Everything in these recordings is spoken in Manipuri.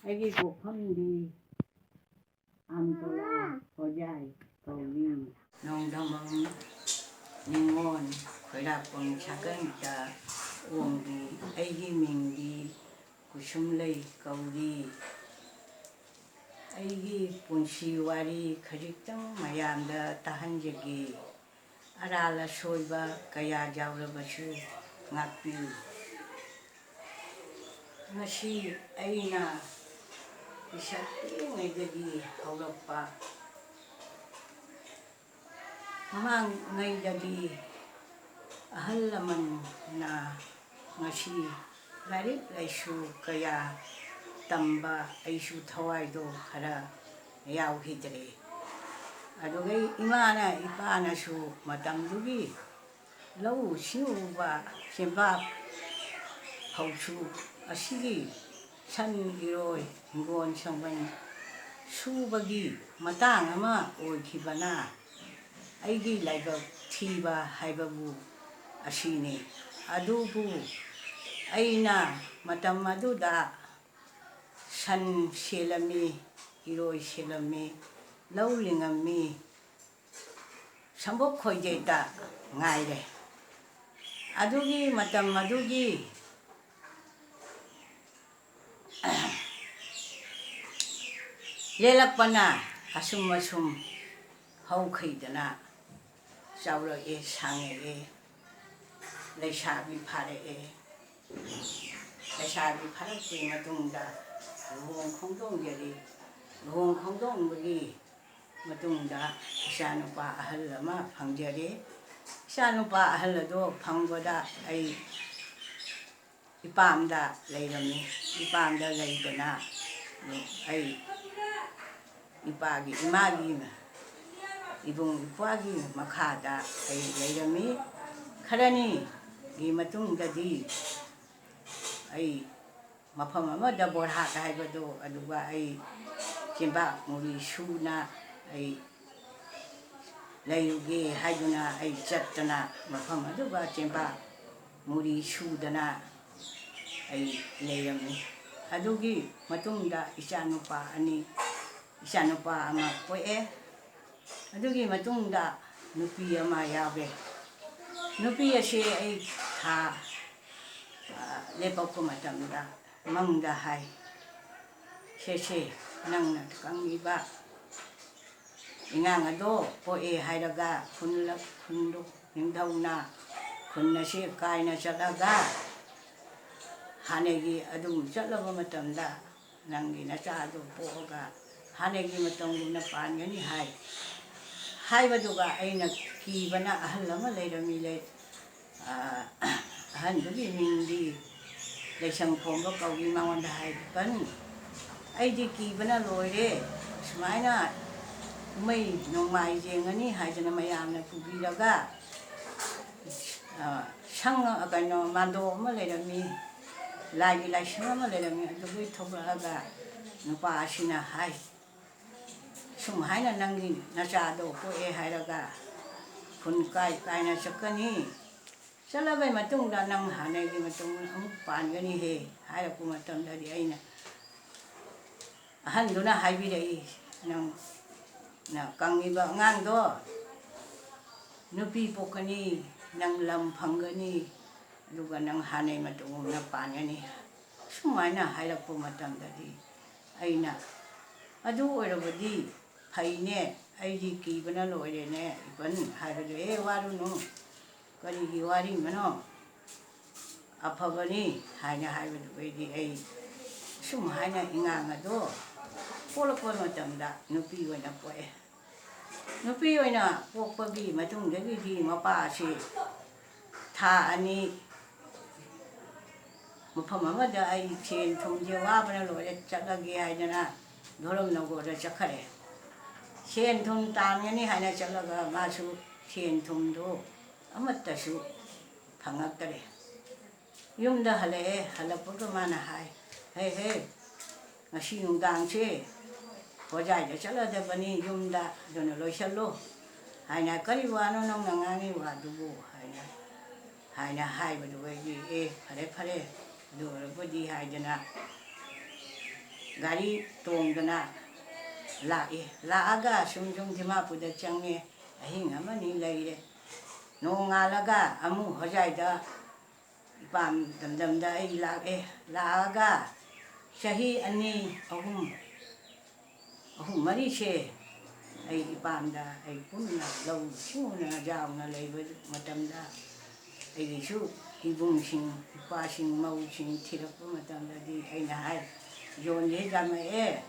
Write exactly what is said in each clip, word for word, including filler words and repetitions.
ꯑꯩꯒꯤ ꯄꯣꯛꯐꯝꯗꯤ ꯑꯝꯇꯣꯂꯥ ꯍꯣꯖꯥꯏ ꯀꯧꯏ꯫ ꯅꯣꯡꯗꯝꯕꯝ ꯅꯤꯉꯣꯜ ꯈꯣꯏꯔꯥꯛꯄꯝ ꯁꯥꯀꯟꯇ ꯑꯣꯡꯕꯤ꯫ ꯑꯩꯒꯤ ꯃꯤꯡꯗꯤ ꯀꯨꯁꯨꯝꯂꯩ ꯀꯧꯏ꯫ ꯑꯩꯒꯤ ꯄꯨꯟꯁꯤ ꯋꯥꯔꯤ ꯈꯖꯤꯛꯇꯪ ꯃꯌꯥꯝꯗ ꯇꯥꯍꯟꯖꯒꯦ꯫ ꯑꯔꯥꯜ ꯑꯁꯣꯏꯕ ꯀꯌꯥ ꯌꯥꯎꯔꯕꯁꯨ ꯉꯥꯛꯄꯤꯌꯨ꯫ ꯉꯁꯤ ꯑꯩꯅ ꯄꯤꯁꯛ ꯄꯤꯛꯏꯉꯩꯗꯒꯤ ꯍꯧꯔꯛꯄ, ꯃꯃꯥꯡꯉꯩꯗꯗꯤ ꯑꯍꯜ ꯂꯃꯟꯅ ꯉꯁꯤ ꯂꯥꯏꯔꯤꯛ ꯂꯥꯏꯁꯨ ꯀꯌꯥ ꯇꯝꯕ ꯑꯩꯁꯨ ꯊꯋꯥꯏꯗꯣ ꯈꯔ ꯌꯥꯎꯈꯤꯗ꯭ꯔꯦ꯫ ꯑꯗꯨꯒ ꯏꯃꯥꯅ ꯏꯄꯥꯅꯁꯨ ꯃꯇꯝꯗꯨꯒꯤ ꯂꯧꯎ ꯁꯤꯡꯎꯕ ꯆꯦꯡꯕꯥꯛ ꯐꯧꯁꯨ ꯑꯁꯤꯒꯤ ꯁꯟ ꯏꯔꯣꯏ ꯍꯤꯡꯒꯣꯜ ꯁꯝꯕꯜ ꯁꯨꯕꯒꯤ ꯃꯇꯥꯡ ꯑꯃ ꯑꯣꯏꯈꯤꯕꯅ ꯑꯩꯒꯤ ꯂꯥꯏꯕꯛ ꯊꯤꯕ ꯍꯥꯏꯕꯕꯨ ꯑꯁꯤꯅꯤ꯫ ꯑꯗꯨꯕꯨ ꯑꯩꯅ ꯃꯇꯝ ꯑꯗꯨꯗ ꯁꯟ ꯁꯦꯜꯂꯝꯃꯤ, ꯏꯔꯣꯏ ꯁꯦꯜꯂꯝꯃꯤ, ꯂꯧ ꯂꯤꯡꯉꯝꯃꯤ, ꯁꯝꯕꯣꯛ ꯈꯣꯏꯗꯦꯛꯇ ꯉꯥꯏꯔꯦ꯫ ꯑꯗꯨꯒꯤ ꯃꯇꯝ ꯑꯗꯨꯒꯤ ꯂꯦꯜꯂꯛꯄꯅ ꯑꯁꯨꯝ ꯑꯁꯨꯝ ꯍꯧꯈꯤꯗꯅ ꯆꯥꯎꯔꯛꯑꯦ, ꯁꯥꯡꯉꯛꯑꯦ, ꯂꯩꯁꯥꯕꯤ ꯐꯥꯔꯛꯑꯦ꯫ ꯂꯩꯁꯥꯕꯤ ꯐꯥꯔꯛꯄꯒꯤ ꯃꯇꯨꯡꯗ ꯂꯨꯍꯣꯡ ꯈꯣꯡꯗꯣꯡꯖꯔꯦ꯫ ꯂꯨꯍꯣꯡ ꯈꯣꯡꯗꯣꯡꯕꯒꯤ ꯃꯇꯨꯡꯗ ꯏꯆꯥꯅꯨꯄꯥ ꯑꯍꯜ ꯑꯃ ꯐꯪꯖꯔꯦ꯫ ꯏꯆꯥꯅꯨꯄꯥ ꯑꯍꯜ ꯑꯗꯣ ꯐꯪꯕꯗ ꯑꯩ ꯏꯄꯥꯝꯗ ꯂꯩꯔꯝꯃꯤ꯫ ꯏꯄꯥꯝꯗ ꯂꯩꯗꯅ ꯑꯩ ꯏꯄꯥꯒꯤ, ꯏꯃꯥꯒꯤ, ꯏꯕꯨꯡ ꯏꯄ꯭ꯋꯥꯒꯤ ꯃꯈꯥꯗ ꯑꯩ ꯂꯩꯔꯝꯃꯤ꯫ ꯈꯔꯅꯤꯒꯤ ꯃꯇꯨꯡꯗꯗꯤ ꯑꯩ ꯃꯐꯝ ꯑꯃꯗ ꯕꯣꯔꯥꯛ ꯍꯥꯏꯕꯗꯣ, ꯑꯗꯨꯒ ꯑꯩ ꯆꯦꯡꯕꯥꯛ ꯃꯨꯔꯤ ꯁꯨꯅ ꯑꯩ ꯂꯩꯔꯨꯒꯦ ꯍꯥꯏꯗꯨꯅ ꯑꯩ ꯆꯠꯇꯅ ꯃꯐꯝ ꯑꯗꯨꯒ ꯆꯦꯡꯕꯥꯛ ꯃꯨꯔꯤ ꯁꯨꯗꯅ ꯑꯩ ꯂꯩꯔꯝꯃꯤ꯫ ꯑꯗꯨꯒꯤ ꯃꯇꯨꯡꯗ ꯏꯆꯥꯅꯨꯄꯥ ꯑꯅꯤ, ꯏꯆꯥꯅꯨꯄꯥ ꯑꯃ ꯄꯣꯛꯑꯦ꯫ ꯑꯗꯨꯒꯤ ꯃꯇꯨꯡꯗ ꯅꯨꯄꯤ ꯑꯃ ꯌꯥꯎꯔꯦ꯫ ꯅꯨꯄꯤ ꯑꯁꯤ ꯑꯩ ꯊꯥ, ꯑ, ꯂꯦꯞꯄꯛꯄ ꯃꯇꯝꯗ ꯃꯪꯗ ꯍꯥꯏ, "ꯁꯦ, ꯁꯦ, ꯅꯪꯅ ꯀꯪꯉꯤꯕ ꯏꯉꯥꯡ ꯑꯗꯣ ꯄꯣꯛꯑꯦ ꯍꯥꯏꯔꯒ ꯈꯨꯟꯂꯛ-, ꯈꯨꯟꯗꯨ ꯅꯤꯡꯊꯧꯅ ꯈꯨꯟ ꯑꯁꯤ ꯀꯥꯏꯅ ꯆꯠꯂꯒ ꯍꯥꯟꯅꯒꯤ ꯑꯗꯨꯝ ꯆꯠꯂꯕ ꯃꯇꯝꯗ ꯅꯪꯒꯤ ꯅꯆꯥꯗꯨ ꯄꯣꯛꯑꯒ ꯍꯥꯟꯅꯒꯤ ꯃꯇꯝꯒꯨꯝꯅ ꯄꯥꯟꯒꯅꯤ" ꯍꯥꯏ꯫ ꯍꯥꯏꯕꯗꯨꯒ ꯑꯩꯅ ꯀꯤꯕꯅ ꯑꯍꯜ ꯑꯃ ꯂꯩꯔꯝꯃꯤ, ꯂꯩ-, ꯑ, ꯑꯍꯟꯗꯨꯒꯤ ꯃꯤꯡꯗꯤ ꯂꯩꯁꯪ ꯈꯣꯝꯕ ꯀꯧꯏ, ꯃꯉꯣꯟꯗ ꯍꯥꯏ, "ꯀꯟ, ꯑꯩꯗꯤ ꯀꯤꯕꯅ ꯂꯣꯏꯔꯦ꯫ ꯁꯨꯃꯥꯏꯅ ꯀꯨꯝꯍꯩ ꯅꯣꯡꯃꯥꯏ ꯌꯦꯡꯒꯅꯤ" ꯍꯥꯏꯗꯅ ꯃꯌꯥꯝꯅ ꯄꯨꯕꯤꯔꯒ, ꯑ, ꯁꯪ, ꯑ, ꯀꯩꯅꯣ, ꯃꯥꯟꯗꯣꯞ ꯑꯃ ꯂꯩꯔꯝꯃꯤ, ꯂꯥꯏꯒꯤ ꯂꯥꯏꯁꯪ ꯑꯃ ꯂꯩꯔꯝꯃꯤ, ꯑꯗꯨꯗꯒꯤ ꯊꯣꯛꯂꯛꯑꯒ ꯅꯨꯄꯥ ꯑꯁꯤꯅ ꯍꯥꯏ, "ꯁꯨꯝ ꯍꯥꯏꯅ ꯅꯪꯒꯤ ꯅꯆꯥꯗꯣ ꯄꯣꯛꯑꯦ ꯍꯥꯏꯔꯒ ꯈꯨꯟ ꯀꯥꯏ ꯀꯥꯏꯅ ꯆꯠꯀꯅꯤ, ꯆꯠꯂꯕꯩ ꯃꯇꯨꯡꯗ ꯅꯪ ꯍꯥꯟꯅꯒꯤ ꯃꯇꯨꯡ ꯑꯃꯨꯛ ꯄꯥꯟꯒꯅꯤꯍꯦ" ꯍꯥꯏꯔꯛꯄ ꯃꯇꯝꯗꯗꯤ ꯑꯩꯅ, ꯑꯍꯟꯗꯨꯅ ꯍꯥꯏꯕꯤꯔꯛꯏ, "ꯅꯪ, ꯅ ꯀꯪꯉꯤꯕ ꯑꯉꯥꯡꯗꯣ ꯅꯨꯄꯤ ꯄꯣꯛꯀꯅꯤ, ꯅꯪ ꯂꯝ ꯐꯪꯒꯅꯤ, ꯑꯗꯨꯒ ꯅꯪ ꯍꯥꯟꯅꯩ ꯃꯇꯨꯡꯒꯨꯝꯅ ꯄꯥꯟꯒꯅꯤ" ꯁꯨꯃꯥꯏꯅ ꯍꯥꯏꯔꯛꯄ ꯃꯇꯝꯗꯗꯤ ꯑꯩꯅ, "ꯑꯗꯨ ꯑꯣꯏꯔꯕꯗꯤ ꯐꯩꯅꯦ, ꯑꯩꯗꯤ ꯀꯤꯕꯅ ꯂꯣꯏꯔꯦꯅꯦ ꯏꯄꯟ" ꯍꯥꯏꯕꯗꯣ, "ꯑꯦ, ꯋꯥꯔꯨꯅꯨ, ꯀꯔꯤꯒꯤ ꯋꯥꯔꯤꯕꯅꯣ? ꯑꯐꯕꯅꯤ" ꯍꯥꯏꯅ ꯍꯥꯏꯕꯗꯨꯗꯩꯗꯤ ꯑꯩ ꯁꯨꯝ ꯍꯥꯏꯅ ꯏꯉꯥꯡ ꯑꯗꯣ ꯄꯣꯛꯂꯛꯄ ꯃꯇꯝꯗ ꯅꯨꯄꯤ ꯑꯣꯏꯅ ꯄꯣꯛꯑꯦ꯫ ꯅꯨꯄꯤ ꯑꯣꯏꯅ ꯄꯣꯛꯄꯒꯤ ꯃꯇꯨꯡꯗꯒꯤꯗꯤ ꯃꯄꯥꯁꯤ ꯊꯥ ꯑꯅꯤ ꯃꯐꯝ ꯑꯃꯗ ꯑꯩ ꯁꯦꯟ ꯊꯨꯝꯁꯦ ꯋꯥꯕꯅ ꯂꯣꯏꯔꯦ, ꯆꯠꯂꯒꯦ ꯍꯥꯏꯗꯅ ꯙꯣꯔꯝꯅꯒꯣꯔꯗ ꯆꯠꯈꯔꯦ꯫ ꯁꯦꯟ ꯊꯨꯝ ꯇꯥꯟꯒꯅꯤ ꯍꯥꯏꯅ ꯆꯠꯂꯒ ꯃꯥꯁꯨ ꯁꯦꯟ ꯊꯨꯝꯗꯨ ꯑꯃꯠꯇꯁꯨ ꯐꯪꯉꯛꯇꯔꯦ꯫ ꯌꯨꯝꯗ ꯍꯜꯂꯛꯑꯦ꯫ ꯍꯜꯂꯛꯄꯒ ꯃꯥꯅ ꯍꯥꯏ, "ꯍꯦ, ꯍꯦ, ꯉꯁꯤ ꯅꯨꯡꯗꯥꯡꯁꯦ ꯍꯣꯖꯥꯏꯗ ꯆꯠꯂꯗꯕꯅꯤ ꯌꯨꯝꯗ, ꯑꯗꯨꯅ ꯂꯣꯏꯁꯜꯂꯨ" ꯍꯥꯏꯅ꯫ "ꯀꯔꯤ ꯋꯥꯅꯣ ꯅꯪꯅ ꯉꯥꯡꯉꯤ ꯋꯥꯗꯨꯕꯨ?" ꯍꯥꯏꯅ, ꯍꯥꯏꯅ ꯍꯥꯏꯕꯗꯨꯒꯗꯤ, "ꯑꯦ, ꯐꯔꯦ, ꯐꯔꯦ, ꯑꯗꯨ ꯑꯣꯏꯔꯕꯨꯗꯤ" ꯍꯥꯏꯗꯅ ꯒꯥꯔꯤ ꯇꯣꯡꯗꯅ ꯂꯥꯛꯏ꯫ ꯂꯥꯛꯑꯒ ꯁꯨꯝ ꯁꯨꯝ ꯗꯤꯃꯥꯄꯨꯔꯗ ꯆꯪꯉꯦ꯫ ꯑꯍꯤꯡ ꯑꯃꯅꯤ ꯂꯩꯔꯦ꯫ ꯅꯣꯡꯉꯥꯜꯂꯒ ꯑꯃꯨꯛ ꯍꯣꯖꯥꯏꯗ ꯏꯄꯥꯝ ꯗꯝꯗꯝꯗ ꯑꯩ ꯂꯥꯛꯑꯦ꯫ ꯂꯥꯛꯑꯒ ꯆꯍꯤ ꯑꯅꯤ, ꯑꯍꯨꯝ, ꯑꯍꯨꯝ ꯃꯔꯤꯁꯦ ꯑꯩ ꯏꯄꯥꯝꯗ ꯑꯩ ꯄꯨꯟꯅ ꯂꯧ ꯁꯨꯅ ꯌꯥꯎꯅ ꯂꯩꯕ ꯃꯇꯝꯗ, ꯑꯩꯒꯤꯁꯨ ꯏꯕꯨꯡꯁꯤꯡ, ꯏꯄ꯭ꯋꯥꯁꯤꯡ, ꯃꯧꯁꯤꯡ ꯊꯤꯔꯛꯄ ꯃꯇꯝꯗꯗꯤ ꯑꯩꯅ ꯍꯥꯏ, "ꯌꯣꯟꯒꯦ ꯌꯥꯝꯃꯛꯑꯦ,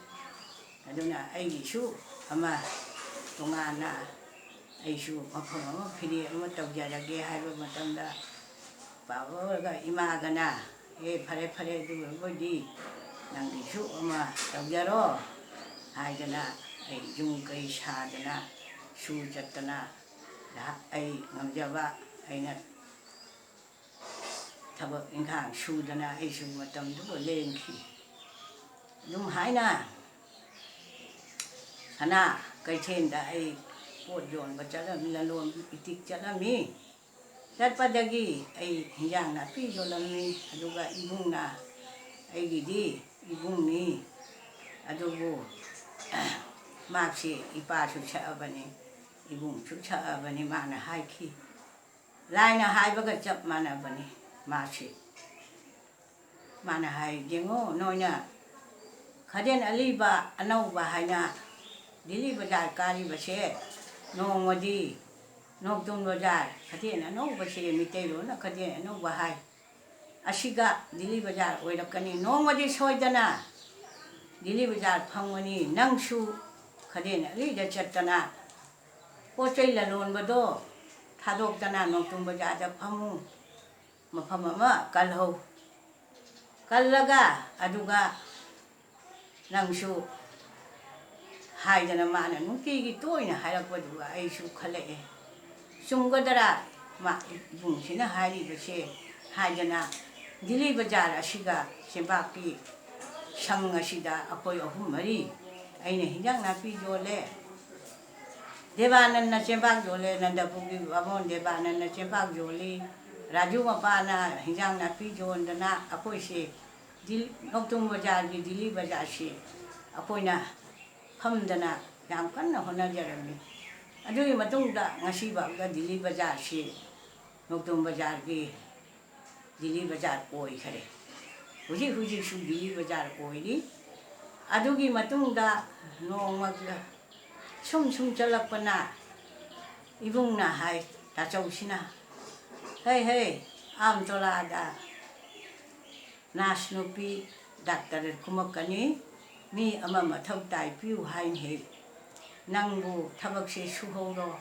ꯑꯗꯨꯅ ꯑꯩꯒꯤꯁꯨ ꯑꯃ ꯇꯣꯉꯥꯟꯅ ꯑꯩꯁꯨ ꯃꯐꯝ ꯑꯃ ꯐꯤꯔꯦꯞ ꯑꯃ ꯇꯧꯖꯔꯒꯦ" ꯍꯥꯏꯕ ꯃꯇꯝꯗ, ꯄꯥꯕꯒ ꯏꯃꯥꯒꯅ, "ꯑꯦ, ꯐꯔꯦ, ꯐꯔꯦ, ꯑꯗꯨ ꯑꯣꯏꯔꯕꯣꯏꯗꯤ ꯅꯪꯒꯤꯁꯨ ꯑꯃ ꯇꯧꯖꯔꯣ" ꯍꯥꯏꯗꯅ, ꯑꯩ ꯌꯨꯝ ꯀꯩ ꯁꯥꯗꯅ, ꯁꯨ ꯆꯠꯇꯅ, ꯑꯩ ꯉꯝꯖꯕ, ꯑꯩꯅ ꯊꯕꯛ ꯏꯪꯈꯥꯡ ꯁꯨꯗꯅ ꯑꯩꯁꯨ ꯃꯇꯝꯗꯨꯕꯨ ꯂꯦꯟꯈꯤ꯫ ꯑꯗꯨꯝ ꯍꯥꯏꯅ ꯁꯅꯥ ꯀꯩꯊꯦꯜꯗ ꯑꯩ ꯄꯣꯠ ꯌꯣꯟꯕ ꯆꯠꯂꯝꯃꯤ, ꯂꯂꯣꯟꯕꯤ ꯏꯇꯤꯛ ꯆꯠꯂꯝꯃꯤ꯫ ꯆꯠꯄꯗꯒꯤ ꯑꯩ ꯍꯤꯟꯖꯥꯡ ꯅꯥꯄꯤ ꯌꯣꯜꯂꯝꯃꯤ꯫ ꯑꯗꯨꯒ ꯏꯕꯨꯡꯅ, ꯑꯩꯒꯤꯗꯤ ꯏꯕꯨꯡꯅꯤ, ꯑꯗꯨꯕꯨ ꯃꯍꯥꯛꯁꯤ ꯏꯄꯥꯁꯨ ꯁꯛꯑꯕꯅꯤ, ꯏꯕꯨꯡꯁꯨ ꯁꯛꯑꯕꯅꯤ, ꯃꯥꯅ ꯍꯥꯏꯈꯤ꯫ ꯂꯥꯏꯅ ꯍꯥꯏꯕꯒ ꯆꯞ ꯃꯥꯟꯅꯕꯅꯤ ꯃꯥꯁꯤ꯫ ꯃꯥꯅ ꯍꯥꯏ, "ꯌꯦꯡꯉꯣ, ꯅꯣꯏꯅ ꯈꯗꯦꯟ ꯑꯂꯤꯕ ꯑꯅꯧꯕ ꯍꯥꯏꯅ ꯗꯤꯜꯂꯤ ꯕꯖꯥꯔ ꯀꯥꯔꯤꯕꯁꯦ, ꯅꯣꯡꯃꯗꯤ ꯅꯣꯡꯇꯨꯝ ꯕꯖꯥꯔ ꯈꯗꯦꯟ ꯑꯅꯧꯕꯁꯦ, ꯃꯤꯇꯩꯂꯣꯟꯅ ꯈꯗꯦꯟ ꯑꯅꯧꯕ ꯍꯥꯏ, ꯑꯁꯤꯒ ꯗꯤꯜꯂꯤ ꯕꯖꯥꯔ ꯑꯣꯏꯔꯛꯀꯅꯤ꯫ ꯅꯣꯡꯃꯗꯤ ꯁꯣꯏꯗꯅ ꯗꯤꯜꯂꯤ ꯕꯖꯥꯔ ꯐꯪꯒꯅꯤ꯫ ꯅꯪꯁꯨ ꯈꯗꯦꯟ ꯑꯂꯤꯗ ꯆꯠꯇꯅ ꯄꯣꯠ ꯆꯩ ꯂꯂꯣꯟꯕꯗꯣ ꯊꯥꯗꯣꯛꯇꯅ ꯅꯣꯡꯇꯨꯝ ꯕꯖꯥꯔꯗ ꯐꯝꯃꯨ, ꯃꯐꯝ ꯑꯃ ꯀꯜꯍꯧ꯫ ꯀꯜꯂꯒ ꯑꯗꯨꯒ ꯅꯪꯁꯨ" ꯍꯥꯏꯗꯅ ꯃꯥꯅ ꯅꯨꯡꯇꯤꯒꯤ ꯇꯣꯏꯅ ꯍꯥꯏꯔꯛꯄꯗꯨꯒ ꯑꯩꯁꯨ ꯈꯜꯂꯛꯑꯦ, "ꯆꯨꯝꯒꯗꯔꯥ ꯃꯥ ꯏꯕꯨꯡꯁꯤꯅ ꯍꯥꯏꯔꯤꯕꯁꯦ?" ꯍꯥꯏꯗꯅ ꯗꯤꯜꯂꯤ ꯕꯖꯥꯔ ꯑꯁꯤꯗ ꯆꯦꯝꯕꯥꯛꯀꯤ ꯁꯪ ꯑꯁꯤꯗ ꯑꯩꯈꯣꯏ ꯑꯍꯨꯝ ꯃꯔꯤ, ꯑꯩꯅ ꯍꯤꯟꯖꯥꯡ ꯅꯥꯄꯤ ꯌꯣꯜꯂꯦ, ꯗꯦꯕꯥꯅꯟꯅ ꯆꯦꯝꯕꯥꯛ ꯌꯣꯜꯂꯦ, ꯅꯟꯗꯄꯨꯔꯒꯤ ꯕꯥꯃꯣꯟ ꯗꯦꯕꯥꯅꯟꯅ ꯆꯦꯝꯕꯥꯛ ꯌꯣꯜꯂꯤ, ꯔꯥꯖꯨ ꯃꯄꯥꯅ ꯍꯤꯟꯖꯥꯡ ꯅꯥꯄꯤ ꯌꯣꯟꯗꯅ ꯑꯩꯈꯣꯏꯁꯦ ꯅꯣꯛꯇꯨꯝ ꯕꯖꯥꯔꯒꯤ ꯗꯤꯜꯂꯤ ꯕꯖꯥꯔꯁꯤ ꯑꯩꯈꯣꯏꯅ ꯐꯝꯗꯅ ꯌꯥꯝ ꯀꯟꯅ ꯍꯣꯠꯅꯖꯔꯝꯃꯤ꯫ ꯑꯗꯨꯒꯤ ꯃꯇꯨꯡꯗ ꯉꯁꯤꯐꯥꯎꯗ ꯗꯤꯜꯂꯤ ꯕꯖꯥꯔꯁꯤ ꯅꯣꯛꯇꯨꯝ ꯕꯖꯥꯔꯒꯤ ꯗꯤꯜꯂꯤ ꯕꯖꯥꯔ ꯑꯣꯏꯈꯔꯦ꯫ ꯍꯧꯖꯤꯛ ꯍꯧꯖꯤꯛꯁꯨ ꯗꯤꯜꯂꯤ ꯕꯖꯥꯔ ꯑꯣꯏꯔꯤ꯫ ꯑꯗꯨꯒꯤ ꯃꯇꯨꯡꯗ ꯅꯣꯡꯃꯒ ꯁꯨꯝ ꯁꯨꯝ ꯆꯠꯂꯛꯄꯅ ꯏꯕꯨꯡꯅ ꯍꯥꯏ, ꯇꯥꯆꯧꯁꯤꯅ, "ꯍꯩ ꯍꯩ, ꯑꯥꯝꯇꯣꯂꯥꯗ ꯅꯥꯁ ꯅꯨꯄꯤ ꯗꯥꯛꯇꯔ ꯀꯨꯝꯃꯛꯀꯅꯤ, ꯃꯤ ꯑꯃ ꯃꯊꯧ ꯇꯥꯏ ꯄꯤꯌꯨ ꯍꯥꯏꯅ ꯍꯦꯛ ꯅꯪꯕꯨ ꯊꯕꯛꯁꯦ ꯁꯨꯍꯧꯔꯣ,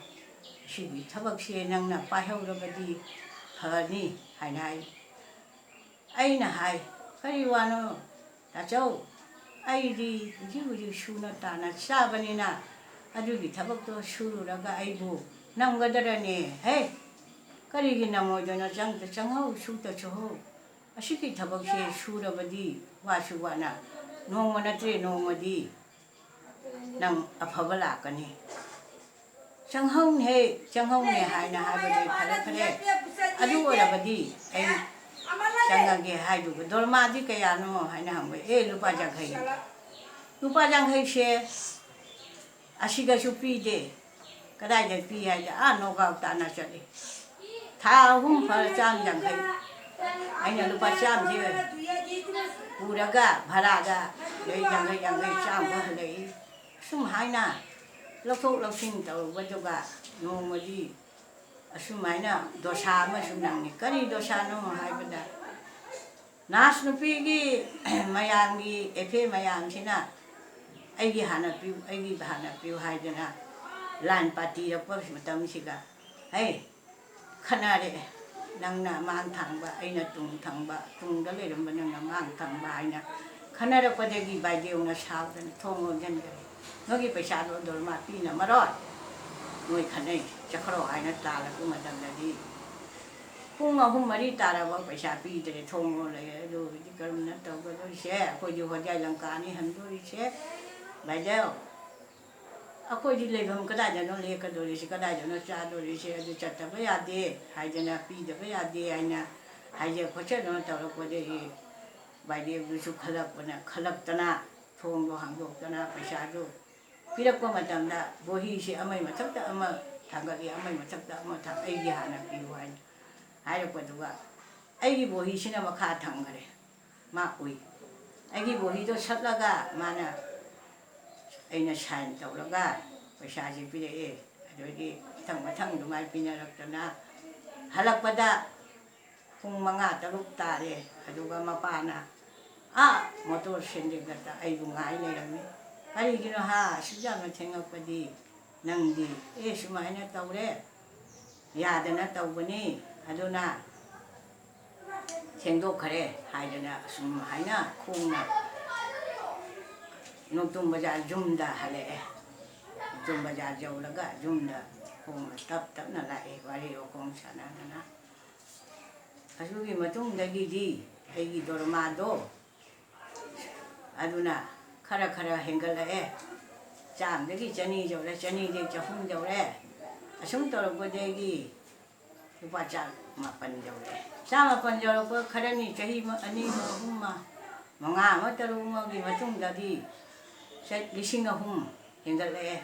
ꯁꯤꯒꯤ ꯊꯕꯛꯁꯦ ꯅꯪꯅ ꯄꯥꯏꯍꯧꯔꯕꯗꯤ ꯐꯅꯤ" ꯍꯥꯏꯅ ꯍꯥꯏ꯫ ꯑꯩꯅ ꯍꯥꯏ, "ꯀꯔꯤ ꯋꯥꯅꯣ ꯇꯥꯆꯧ? ꯑꯩꯗꯤ ꯍꯧꯖꯤꯛ ꯍꯧꯖꯤꯛ ꯁꯨꯅ ꯇꯥꯅ ꯆꯥꯕꯅꯤꯅ ꯑꯗꯨꯒꯤ ꯊꯕꯛꯇꯣ ꯁꯨꯔꯨꯔꯒ ꯑꯩꯕꯨ ꯅꯝꯒꯗ꯭ꯔꯅꯦ? ꯍꯦ, ꯀꯔꯤꯒꯤ ꯅꯝꯃꯣꯏꯗꯣꯏꯅꯣ? ꯆꯪꯗ ꯆꯪꯍꯧ, ꯁꯨꯗ ꯁꯨꯍꯧ꯫ ꯑꯁꯤꯒꯤ ꯊꯕꯛꯁꯦ ꯁꯨꯔꯕꯗꯤ ꯋꯥꯁꯨ ꯋꯥꯅ ꯅꯣꯡꯃ ꯅꯠꯇ꯭ꯔꯦ ꯅꯣꯡꯃꯗꯤ ꯅꯪ ꯑꯐꯕ ꯂꯥꯛꯀꯅꯤ꯫ ꯆꯪꯍꯧꯅꯦ, ꯆꯪꯍꯧꯅꯦ ꯍꯥꯏꯅ ꯍꯥꯏꯕꯗꯤ ꯐꯔꯦ ꯐꯔꯦ, ꯑꯗꯨ ꯑꯣꯏꯔꯕꯗꯤ ꯑꯩ ꯆꯪꯉꯒꯦ" ꯍꯥꯏꯗꯨꯒ "ꯗꯣꯔꯃꯥꯗꯤ ꯀꯌꯥꯅꯣ?" ꯍꯥꯏꯅ ꯍꯪꯕ꯫ "ꯑꯦ, ꯂꯨꯄꯥ ꯌꯥꯡꯈꯩ꯫ ꯂꯨꯄꯥ ꯌꯥꯡꯈꯩꯁꯦ ꯑꯁꯤꯒꯁꯨ ꯄꯤꯗꯦ꯫ ꯀꯗꯥꯏꯗ ꯄꯤ ꯍꯥꯏꯗ ꯑꯥ ꯅꯣꯒꯥꯎ ꯇꯥꯅ ꯆꯠꯂꯤ꯫ ꯊꯥ ꯑꯍꯨꯝ ꯐꯥꯔ ꯆꯥꯝ ꯌꯥꯡꯈꯩ꯫ ꯑꯩꯅ ꯂꯨꯄꯥ ꯆꯥꯝꯁꯦ ꯄꯨꯔꯒ ꯚꯔꯥꯗ ꯂꯩ ꯌꯥꯡꯈꯩ ꯌꯥꯡꯈꯩ ꯆꯥꯝꯃ ꯍꯜꯂꯛꯏ꯫ ꯑꯁꯨꯝ ꯍꯥꯏꯅ ꯂꯧꯊꯣꯛ ꯂꯧꯁꯤꯟ ꯇꯧꯔꯨꯕꯗꯨꯒ ꯅꯣꯡꯃꯗꯤ ꯑꯁꯨꯃꯥꯏꯅ ꯗꯣꯁꯥ ꯑꯃꯁꯨ ꯅꯪꯉꯤ꯫ ꯀꯔꯤ ꯗꯣꯁꯥꯅꯣ ꯍꯥꯏꯕꯗ, ꯅꯥꯁ ꯅꯨꯄꯤꯒꯤ ꯃꯌꯥꯝꯒꯤ ꯑꯦꯐꯦ ꯃꯌꯥꯝꯁꯤꯅ "ꯑꯩꯒꯤ ꯍꯥꯟꯅ ꯄꯤꯌꯨ, ꯑꯩꯒꯤ ꯍꯥꯟꯅ ꯄꯤꯌꯨ" ꯍꯥꯏꯗꯅ ꯂꯥꯏꯟ ꯄꯥꯔꯇꯤ ꯏꯔꯛꯄ ꯃꯇꯝꯁꯤꯗ, ꯍꯩ, ꯈꯟꯅꯔꯛꯑꯦ꯫ ꯅꯪꯅ ꯃꯥꯡ ꯊꯪꯕ, ꯑꯩꯅ ꯇꯨꯡ ꯊꯪꯕ, ꯇꯨꯡꯗ ꯂꯩꯔꯝꯕ ꯅꯪꯅ ꯃꯥꯡ ꯊꯪꯕ ꯍꯥꯏꯅ ꯈꯟꯅꯔꯛꯄꯗꯒꯤ ꯕꯥꯏꯗꯦꯎꯅ ꯁꯥꯎꯗꯅ ꯊꯣꯡ ꯂꯣꯟꯁꯤꯟꯈꯔꯦ꯫ "ꯅꯣꯏꯒꯤ ꯄꯩꯁꯥꯗꯣ ꯗꯣꯔꯃꯥ ꯄꯤꯅꯃꯔꯣꯏ, ꯅꯣꯏ ꯈꯟꯅꯩ ꯆꯠꯈ꯭ꯔꯣ" ꯍꯥꯏꯅ ꯇꯥꯜꯂꯛꯄ ꯃꯇꯝꯗꯗꯤ ꯄꯨꯡ ꯑꯍꯨꯝ ꯃꯔꯤ ꯇꯥꯔꯕ ꯄꯩꯁꯥ ꯄꯤꯗ꯭ꯔꯦ, ꯊꯣꯡ ꯂꯣꯜꯂꯛꯑꯦ꯫ ꯑꯗꯨ ꯍꯧꯖꯤꯛ ꯀꯔꯝꯅ ꯇꯧꯒꯗꯣꯏꯁꯦ? ꯑꯩꯈꯣꯏꯗꯤ ꯍꯣꯖꯥꯏ ꯂꯪꯀꯥꯅꯤ ꯍꯟꯗꯣꯔꯤꯁꯦ꯫ ꯕꯥꯏꯗꯦꯎ, ꯑꯩꯈꯣꯏꯗꯤ ꯂꯩꯐꯝ ꯀꯗꯥꯏꯗꯅꯣ ꯂꯦꯛꯀꯗꯣꯔꯤꯁꯦ, ꯀꯗꯥꯏꯗꯅꯣ ꯆꯥꯗꯣꯔꯤꯁꯦ? ꯑꯗꯨ ꯆꯠꯇꯕ ꯌꯥꯗꯦ ꯍꯥꯏꯗꯅ, ꯄꯤꯗꯕ ꯌꯥꯗꯦ ꯍꯥꯏꯅ ꯍꯥꯏꯖ ꯈꯣꯠꯆꯗꯅ ꯇꯧꯔꯛꯄꯗꯒꯤ ꯕꯥꯏꯗꯦꯕꯗꯨꯁꯨ ꯈꯜꯂꯛꯄꯅ, ꯈꯜꯂꯛꯇꯅ, ꯊꯣꯡꯗꯣ ꯍꯥꯡꯗꯣꯛꯇꯅ ꯄꯩꯁꯥꯗꯨ ꯄꯤꯔꯛꯄ ꯃꯇꯝꯗ ꯕꯣꯍꯤꯁꯦ ꯑꯃꯒꯤ ꯃꯊꯛꯇ ꯑꯃ ꯊꯥꯡꯒꯠꯂꯤ, ꯑꯃꯒꯤ ꯃꯊꯛꯇ ꯑꯃ ꯊꯥꯡ-, "ꯑꯩꯒꯤ ꯍꯥꯟꯅ ꯄꯤꯌꯨ" ꯍꯥꯏꯅ ꯍꯥꯏꯔꯛꯄꯗꯨꯒ, ꯑꯩꯒꯤ ꯕꯣꯍꯤꯁꯤꯅ ꯃꯈꯥ ꯊꯝꯈꯔꯦ꯫ ꯃꯥ ꯎꯏ꯫ ꯑꯩꯒꯤ ꯕꯣꯍꯤꯗꯣ ꯁꯠꯂꯒ ꯃꯥꯅ, ꯑꯩꯅ ꯁꯥꯏꯟ ꯇꯧꯔꯒ ꯄꯩꯁꯥꯁꯦ ꯄꯤꯔꯛꯑꯦ꯫ ꯑꯗꯨꯗꯒꯤ ꯃꯊꯪ ꯃꯊꯪ ꯑꯗꯨꯃꯥꯏꯅ ꯄꯤꯅꯔꯛꯇꯅ ꯍꯜꯂꯛꯄꯗ ꯄꯨꯡ ꯃꯉꯥ ꯇꯔꯨꯛ ꯇꯥꯔꯦ꯫ ꯑꯗꯨꯒ ꯃꯄꯥꯅ ꯑꯥ ꯃꯣꯇꯣꯔ ꯁꯦꯟꯗ꯭ꯔꯤꯒꯠꯇ ꯑꯩꯕꯨ ꯉꯥꯏ ꯂꯩꯔꯝꯃꯤ꯫ "ꯀꯔꯤꯒꯤꯅꯣ ꯍꯥ, ꯑꯁꯨꯛ ꯌꯥꯝꯅ ꯊꯦꯡꯉꯛꯄꯗꯤ ꯅꯪꯗꯤ?" "ꯑꯦ, ꯁꯨꯃꯥꯏꯅ ꯇꯧꯔꯦ, ꯌꯥꯗꯅ ꯇꯧꯕꯅꯤ, ꯑꯗꯨꯅ ꯊꯦꯡꯗꯣꯛꯈꯔꯦ" ꯍꯥꯏꯗꯅ ꯑꯁꯨꯝ ꯍꯥꯏꯅ ꯈꯣꯡꯅ ꯅꯣꯡꯇꯨꯝ ꯕꯖꯥꯔ ꯌꯨꯝꯗ ꯍꯜꯂꯛꯑꯦ꯫ ꯅꯣꯡꯇꯨꯝ ꯕꯖꯥꯔ ꯌꯧꯔꯒ ꯌꯨꯝꯗ ꯈꯣꯡꯅ ꯇꯞ ꯇꯞꯅ ꯂꯥꯛꯑꯦ, ꯋꯥꯔꯤ ꯋꯥꯈꯣꯡ ꯁꯥꯟꯅꯗꯅ꯫ ꯑꯗꯨꯒꯤ ꯃꯇꯨꯡꯗꯒꯤꯗꯤ ꯑꯩꯒꯤ ꯗꯣꯔꯃꯥꯗꯣ ꯑꯗꯨꯅ ꯈꯔ ꯈꯔ ꯍꯦꯟꯒꯠꯂꯛꯑꯦ꯫ ꯆꯥꯝꯗꯒꯤ ꯆꯅꯤ ꯌꯧꯔꯦ, ꯆꯅꯤꯗꯒꯤ ꯆꯍꯨꯝ ꯌꯧꯔꯦ꯫ ꯑꯁꯨꯝ ꯇꯧꯔꯛꯄꯗꯒꯤ ꯂꯨꯄꯥ ꯆꯥꯃꯥꯄꯟ ꯌꯧꯔꯛꯑꯦ꯫ ꯆꯥꯃꯥꯄꯟ ꯌꯧꯔꯛꯄ ꯈꯔꯅꯤ, ꯆꯍꯤ ꯑꯃ, ꯑꯅꯤ ꯑꯃ, ꯑꯍꯨꯝ ꯑꯃ, ꯃꯉꯥ ꯑꯃ, ꯇꯔꯨꯛ ꯑꯃꯒꯤ ꯃꯇꯨꯡꯗꯗꯤ ꯆ-, ꯂꯤꯁꯤꯡ ꯑꯍꯨꯝ ꯍꯦꯟꯒꯠꯂꯛꯑꯦ꯫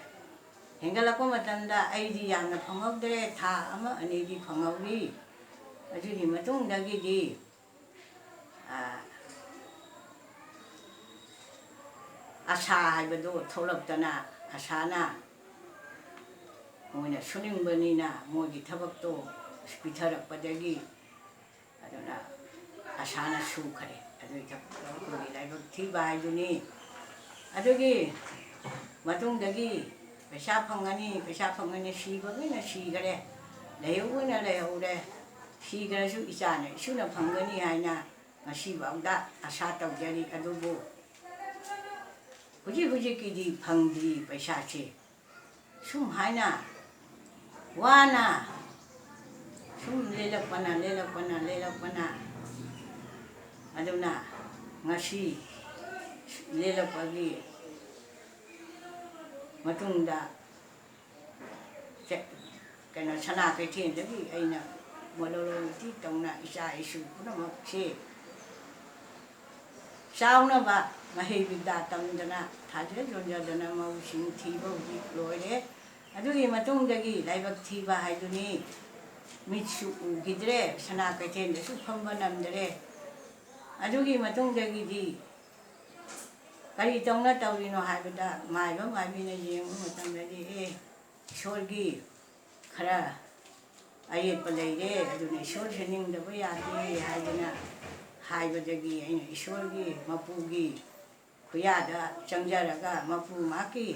ꯍꯦꯟꯒꯠꯂꯛꯄ ꯃꯇꯝꯗ ꯑꯩꯗꯤ ꯌꯥꯝꯅ ꯐꯪꯍꯧꯗ꯭ꯔꯦ, ꯊꯥ ꯑꯃ ꯑꯅꯤꯗꯤ ꯐꯪꯍꯧꯔꯤ꯫ ꯑꯗꯨꯒꯤ ꯃꯇꯨꯡꯗꯒꯤꯗꯤ, ꯑ, ꯑꯁꯥ ꯍꯥꯏꯕꯗꯨ ꯊꯣꯛꯂꯛꯇꯅ, ꯑꯁꯥꯅ ꯃꯣꯏꯅ ꯁꯨꯅꯤꯡꯕꯅꯤꯅ ꯃꯣꯏꯒꯤ ꯊꯕꯛꯇꯣ ꯄꯤꯊꯔꯛꯄꯗꯒꯤ, ꯑꯗꯨꯅ ꯑꯁꯥꯅ ꯁꯨꯈꯔꯦ꯫ ꯑꯗꯨꯒꯤ ꯊꯕꯛꯇꯣ ꯑꯩꯈꯣꯏꯒꯤ ꯂꯥꯏꯕꯛ ꯊꯤꯕ ꯍꯥꯏꯗꯨꯅꯤ꯫ ꯑꯗꯨꯒꯤ ꯃꯇꯨꯡꯗꯒꯤ ꯄꯩꯁꯥ ꯐꯪꯒꯅꯤ, ꯄꯩꯁꯥ ꯐꯪꯒꯅꯤ, ꯁꯤꯕꯒꯤꯅ ꯁꯤꯈꯔꯦ, ꯂꯩꯍꯧꯕꯅ ꯂꯩꯍꯧꯔꯦ꯫ ꯁꯤꯈ꯭ꯔꯁꯨ ꯏꯆꯥꯅ ꯏꯁꯨꯅ ꯐꯪꯒꯅꯤ ꯍꯥꯏꯅ ꯉꯁꯤꯐꯥꯎꯗ ꯑꯁꯥ ꯇꯧꯖꯔꯤ꯫ ꯑꯗꯨꯕꯨ ꯍꯧꯖꯤꯛ ꯍꯧꯖꯤꯛꯀꯤꯗꯤ ꯐꯪꯗ꯭ꯔꯤ ꯄꯩꯁꯥꯁꯦ꯫ ꯁꯨꯝ ꯍꯥꯏꯅ ꯋꯥꯅ ꯁꯨꯝ ꯂꯦꯜꯂꯛꯄꯅ, ꯂꯦꯜꯂꯛꯄꯅ, ꯂꯦꯜꯂꯛꯄꯅ, ꯑꯗꯨꯅ ꯉꯁꯤ ꯂꯦꯜꯂꯛꯄꯒꯤ ꯃꯇꯨꯡꯗ ꯆ-, ꯀꯩꯅꯣ, ꯁꯅꯥ ꯀꯩꯊꯦꯜꯗꯒꯤ ꯑꯩꯅ ꯃꯣꯂꯣꯂꯣ ꯏꯇꯤ ꯇꯧꯅ ꯏꯆꯥ ꯏꯁꯨ ꯄꯨꯝꯅꯃꯛꯁꯦ ꯆꯥꯎꯅꯕ ꯃꯍꯩ ꯕꯤꯗ꯭ꯌꯥ ꯇꯝꯗꯅ ꯊꯥꯖ ꯌꯣꯟꯖꯗꯅ ꯃꯧꯁꯤꯡ ꯊꯤꯕ ꯍꯧꯖꯤꯛ ꯂꯣꯏꯔꯦ꯫ ꯑꯗꯨꯒꯤ ꯃꯇꯨꯡꯗꯒꯤ ꯂꯥꯏꯕꯛ ꯊꯤꯕ ꯍꯥꯏꯗꯨꯅꯤ꯫ ꯃꯤꯠꯁꯨ ꯎꯈꯤꯗ꯭ꯔꯦ, ꯁꯅꯥ ꯀꯩꯊꯦꯜꯗꯁꯨ ꯐꯝꯕ ꯅꯝꯗ꯭ꯔꯦ꯫ ꯑꯗꯨꯒꯤ ꯃꯇꯨꯡꯗꯒꯤꯗꯤ ꯀꯔꯤ ꯇꯧꯅ ꯇꯧꯔꯤꯅꯣ ꯍꯥꯏꯕꯗ ꯃꯥꯏꯕ ꯃꯥꯏꯕꯤꯅ ꯌꯦꯡꯕ ꯃꯇꯝꯗꯗꯤ, "ꯑꯦ, ꯏꯁꯣꯔꯒꯤ ꯈꯔ ꯑꯌꯦꯠꯄ ꯂꯩꯔꯦ, ꯑꯗꯨꯅ ꯏꯁꯣꯔꯁꯦ ꯅꯤꯡꯗꯕ ꯌꯥꯗꯦ" ꯍꯥꯏꯗꯅ ꯍꯥꯏꯕꯗꯒꯤ ꯑꯩꯅ ꯏꯁꯣꯔꯒꯤ ꯃꯄꯨꯒꯤ ꯈꯨꯌꯥꯗ ꯆꯪꯖꯔꯒ ꯃꯄꯨ ꯃꯍꯥꯛꯀꯤ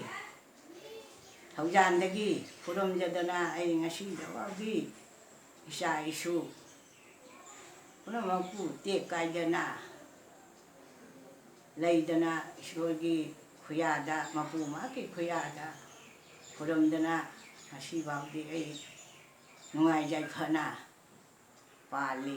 ꯊꯧꯖꯥꯟꯗꯒꯤ ꯈꯨꯔꯨꯝꯖꯗꯅ ꯑꯩ ꯉꯁꯤꯗ ꯐꯥꯎꯗꯤ ꯏꯆꯥ ꯏꯁꯨ ꯄꯨꯝꯅꯃꯛꯄꯨ ꯇꯦꯛ ꯀꯥꯏꯗꯅ ꯂꯩꯗꯅ ꯏꯁꯣꯔꯒꯤ ꯈꯨꯌꯥꯗ, ꯃꯄꯨ ꯃꯍꯥꯛꯀꯤ ꯈꯨꯌꯥꯗ ꯈꯨꯔꯨꯝꯗꯅ ꯉꯁꯤꯐꯥꯎꯗꯤ ꯑꯩ ꯅꯨꯡꯉꯥꯏ ꯌꯥꯏꯐꯅ ꯄꯥꯜꯂꯤ꯫